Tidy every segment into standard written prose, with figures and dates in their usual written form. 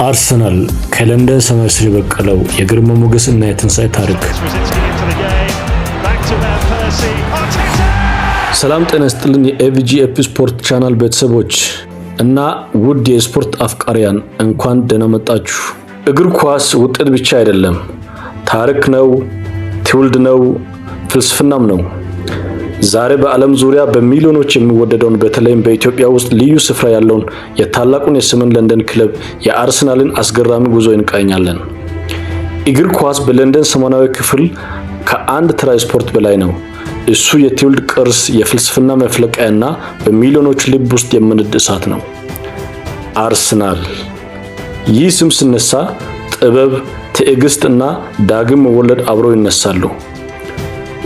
አርሰናል፣ ከለንደን ሰማይ ስር የበቀለው የግርማ ሞገስ እና የትንሣኤ ታሪክ። Rosicky into the game. Back to Van Persie. Arteta! ሰላም ጤና ይስጥልን፣ የኤቪጂኤፍ ስፖርት ቻናል ቤተሰቦች እና ውድ የስፖርት አፍቃሪያን፣ እንኳን ደህና መጣችሁ። እግር ኳስ ውጤት ብቻ አይደለም፣ ታሪክ ነው፣ ትውልድ ነው፣ ፍልስፍናም ነው። ዛሬ በዓለም ዙሪያ በሚሊዮኖች የሚወደደውን፣ በተለይም በኢትዮጵያ ውስጥ ልዩ ስፍራ ያለውን የታላቁን የሰሜን ለንደን ክለብ የአርሰናልን አስገራሚ ጉዞ እንቃኛለን። እግር ኳስ በለንደን ሰሜናዊ ክፍል ከአንድ ተራ ስፖርት በላይ ነው። እሱ የትውልድ ቅርስ፣ የፍልስፍና መፍለቂያ እና በሚሊዮኖች ልብ ውስጥ የሚነድ እሳት ነው። አርሰናል። ይህ ስም ሲነሳ ጥበብ፣ ትዕግስት እና ዳግም መወለድ አብረው ይነሳሉ።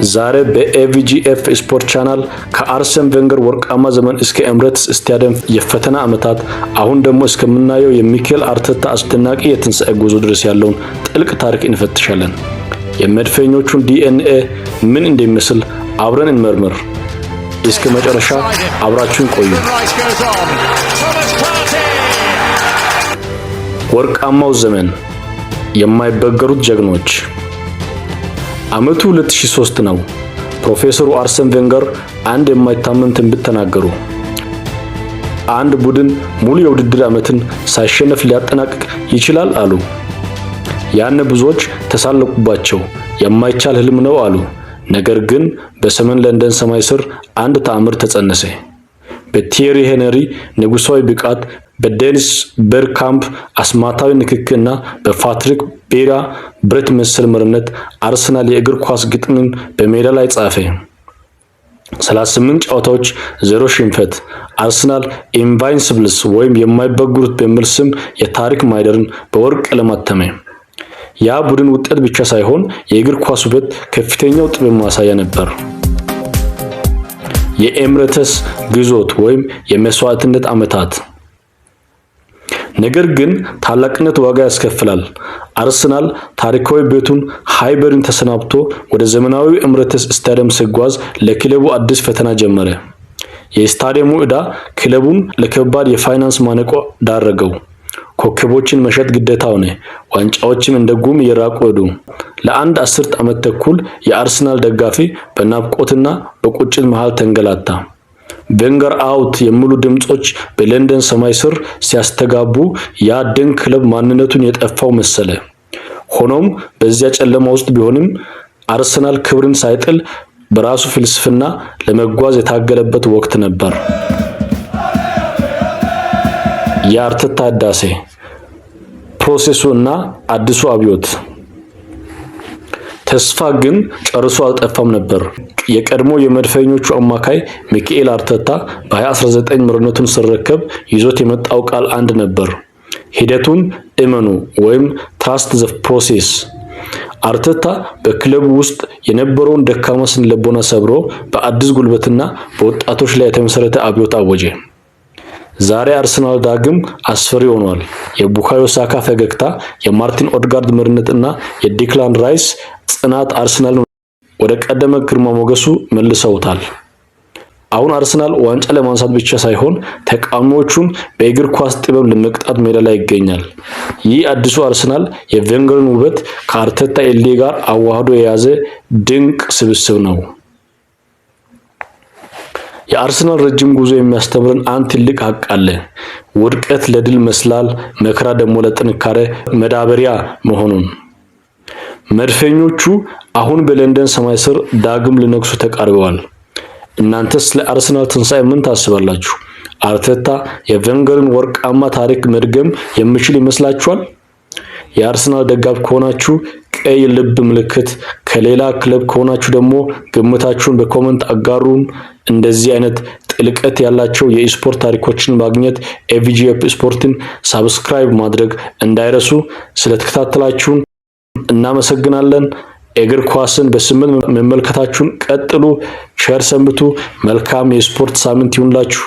ዛሬ በኤቪጂኤፍ ስፖርት ቻናል ከአርሰን ቬንገር ወርቃማ ዘመን እስከ ኤምሬትስ ስታዲየም የፈተና ዓመታት፣ አሁን ደግሞ እስከምናየው የሚኬል አርቴታ አስደናቂ የትንሣኤ ጉዞ ድረስ ያለውን ጥልቅ ታሪክ እንፈትሻለን። የመድፈኞቹን ዲኤንኤ ምን እንደሚመስል አብረን እንመርምር። እስከ መጨረሻ አብራችሁን ቆዩ። Rice goes on. Thomas Partey! ወርቃማው ዘመን፣ የማይበገሩት ጀግኖች። ዓመቱ 2003 ነው። ፕሮፌሰሩ አርሰን ቬንገር አንድ የማይታመን ትንቢት ተናገሩ። አንድ ቡድን ሙሉ የውድድር ዓመትን ሳይሸነፍ ሊያጠናቅቅ ይችላል አሉ። ያኔ ብዙዎች ተሳለቁባቸው። የማይቻል ህልም ነው አሉ። ነገር ግን በሰሜን ለንደን ሰማይ ስር አንድ ተአምር ተጸነሰ። በቲየሪ ሄነሪ ንጉሳዊ ብቃት፣ በዴኒስ በርካምፕ አስማታዊ ንክኪ እና በፓትሪክ ቪዬራ ብረት መሰል መሪነት አርሰናል የእግር ኳስ ግጥምን በሜዳ ላይ ጻፈ። 38 ጨዋታዎች፣ 0 ሽንፈት። አርሰናል Invincibles ወይም የማይበገሩት በሚል ስም የታሪክ ማህደርን በወርቅ ቀለም አተመ። ያ ቡድን ውጤት ብቻ ሳይሆን የእግር ኳስ ውበት ከፍተኛው ጥበብ ማሳያ ነበር። የኤምሬትስ ግዞት ወይም የመስዋዕትነት ዓመታት። ነገር ግን ታላቅነት ዋጋ ያስከፍላል። አርሰናል ታሪካዊ ቤቱን ሃይበሪን ተሰናብቶ ወደ ዘመናዊው ኤምሬትስ ስታዲየም ሲጓዝ ለክለቡ አዲስ ፈተና ጀመረ። የስታዲየሙ ዕዳ ክለቡን ለከባድ የፋይናንስ ማነቆ ዳረገው። ኮከቦችን መሸጥ ግዴታ ሆነ። ዋንጫዎችም እንደ ጉም እየራቁ ሄዱ። ለአንድ አስርት ዓመት ተኩል የአርሰናል ደጋፊ በናፍቆትና በቁጭት መሃል ተንገላታ። "Wenger out" የሚሉ ድምጾች በለንደን ሰማይ ስር ሲያስተጋቡ ያ ድንቅ ክለብ ማንነቱን የጠፋው መሰለ። ሆኖም በዚያ ጨለማ ውስጥ ቢሆንም አርሰናል ክብርን ሳይጥል በራሱ ፍልስፍና ለመጓዝ የታገለበት ወቅት ነበር። የአርቴታ ህዳሴ፣ process ኡ እና አዲሱ አብዮት። ተስፋ ግን ጨርሶ አልጠፋም ነበር። የቀድሞ የመድፈኞቹ አማካይ ሚካኤል አርቴታ በ2019 መሪነቱን ሲረከብ ይዞት የመጣው ቃል አንድ ነበር። ሂደቱን እመኑ ወይም "Trust the process"። አርቴታ በክለቡ ውስጥ የነበረውን ደካማ ስነ-ልቦና ሰብሮ በአዲስ ጉልበትና በወጣቶች ላይ የተመሰረተ አብዮት አወጀ። ዛሬ አርሰናል ዳግም አስፈሪ ሆኗል። የቡካዮ ሳካ ፈገግታ፣ የማርቲን ኦድጋርድ መሪነት እና የዲክላን ራይስ ጽናት አርሰናልን ወደ ቀደመ ግርማ ሞገሱ መልሰውታል። አሁን አርሰናል ዋንጫ ለማንሳት ብቻ ሳይሆን ተቃዋሚዎቹን በእግር ኳስ ጥበብ ለመቅጣት ሜዳ ላይ ይገኛል። ይህ አዲሱ አርሰናል የቬንገርን ውበት ከአርቴታ እልህ ጋር አዋህዶ የያዘ ድንቅ ስብስብ ነው። የአርሰናል ረጅም ጉዞ የሚያስተምረን አንድ ትልቅ ሀቅ አለ። ውድቀት ለድል መሰላል፣ መከራ ደግሞ ለጥንካሬ መዳበሪያ መሆኑን። መድፈኞቹ አሁን በለንደን ሰማይ ስር ዳግም ሊነግሱ ተቃርበዋል። እናንተስ ስለ አርሰናል ትንሣኤ ምን ታስባላችሁ? አርቴታ የቬንገርን ወርቃማ ታሪክ መድገም የሚችል ይመስላችኋል? የአርሰናል ደጋፊ ከሆናችሁ ቀይ ልብ ምልክት፣ ከሌላ ክለብ ከሆናችሁ ደግሞ ግምታችሁን በ comment አጋሩን። እንደዚህ አይነት ጥልቀት ያላቸው የስፖርት ታሪኮችን ማግኘት ኤቪጂኤፍ ስፖርትን subscribe ማድረግ እንዳይረሱ። ስለተከታተላችሁን እናመሰግናለን። እግር ኳስን በስሜት መመልከታችሁን ቀጥሉ። ቸር ሰንብቱ። መልካም የስፖርት ሳምንት ይሁንላችሁ።